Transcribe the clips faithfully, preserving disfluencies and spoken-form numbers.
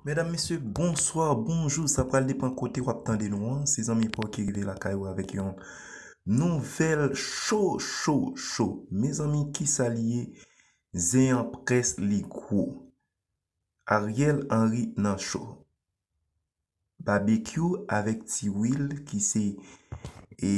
Medam, mesye, bonswa, bonjou. Sa pral depann kote w ap tande nou an. Se zanmi pa w ki rive lakay ou avèk yon nouvèl cho, cho, cho. Mezanmi, kisa li ye? Zen an près li gwo. Ariel Henry nan cho. Babekyou avèk Ti Wil ki se e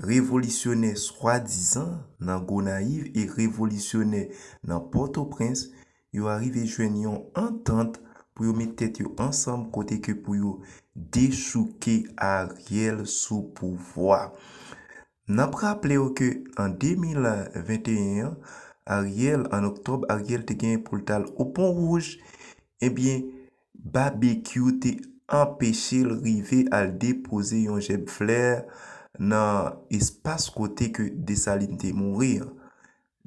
revolisyonè swadizan nan Gonayiv e revolisyonè nan Pòtoprens, yo arive jwenn yon antant pou yo met tèt yo ansanm kote ke pou yo dechouke Ariel sou pouvwa. N ap raple w ke an de mil venteyen an, Ariel, an oktòb, Ariel te genyen pou l t al o Pon Wouj. Ebyen, Babekyou te anpeche l rive al depoze yon jèb flè nan espas kote ke Desalin te mouri an.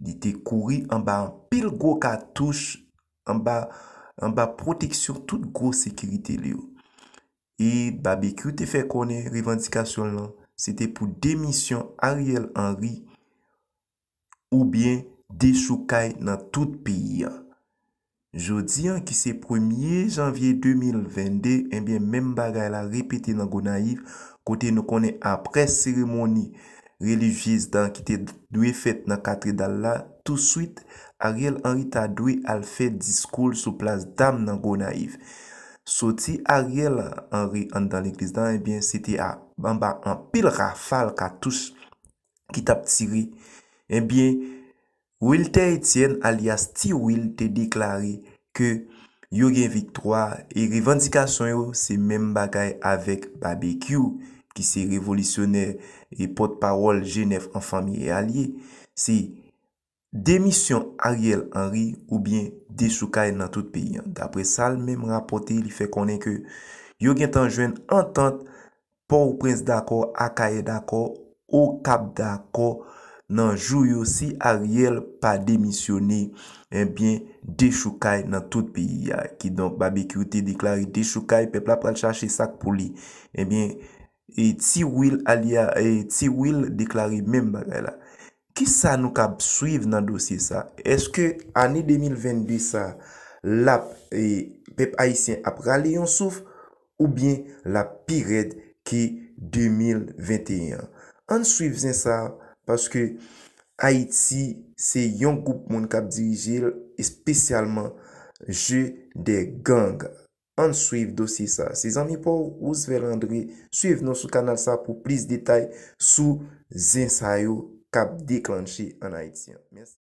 Li te kouri anba anpil gwo katouch, anba, anba pwoteksyon tout gwo sekirite li yo. E Babekyou te fè konnen revandikasyon l lan, se te pou demisyon Ariel Henry oubyen dechoukay nan tout peyi a. Jodi an ki se premye janvye de mil vennde, ebyen, menm bagay la repete nan Gonayiv, kote nou konnen apre seremoni relijyez la ki te dwe fèt nan katedral la, touswit, Ariel Henry ta dwe al fè diskou l sou plas dam nan Gonayiv. Soti Ariel Henry anndan legliz la, ebyen, se te a, anba anpil rafal katouch ki t ap tire. Ebyen, Wilter Etienne, alyas Ti Wil, te deklare ke yo gen viktwa e revandikasyon yo se menm bagay avèk Babekyou, ki se revolisyonè e pòtpawòl G nèf an fanmi e alye. Se demisyon Ariel Henry oubyen dechoukay nan tout peyi an. Daprè sa l menm rapòte, li fè konnen ke yo gentan jwenn antant, Pòtoprens dakò, Akayè dakò, Okap dakò nan jou yo si Ariel pa demisyone, ebyen, dechoukay nan tout peyi a. Kidonk, Babekyou te deklare dechoukay, pèp la pral chache sa k pou li. Ebyen, e Ti Wil alya, e Ti Wil deklare menm bagay la. Kisa nou kab swiv nan dosye sa? Èske ane de mil vennde sa, l ap, e, pèp ayisyen ap rale yon souf, oubyen l ap pi rèd ke de mil venteyen an? Ann swiv zen sa, paske Ayiti se yon gwoup moun k ap dirije l, espesyalman jeu des gangs. Ann swiv dosye sa. Se zanmi pa w Roosevelt André. Swiv nou sou kanal sa pou plis detay sou zen sa yo k ap deklanche ann Ayiti an. Mèsi.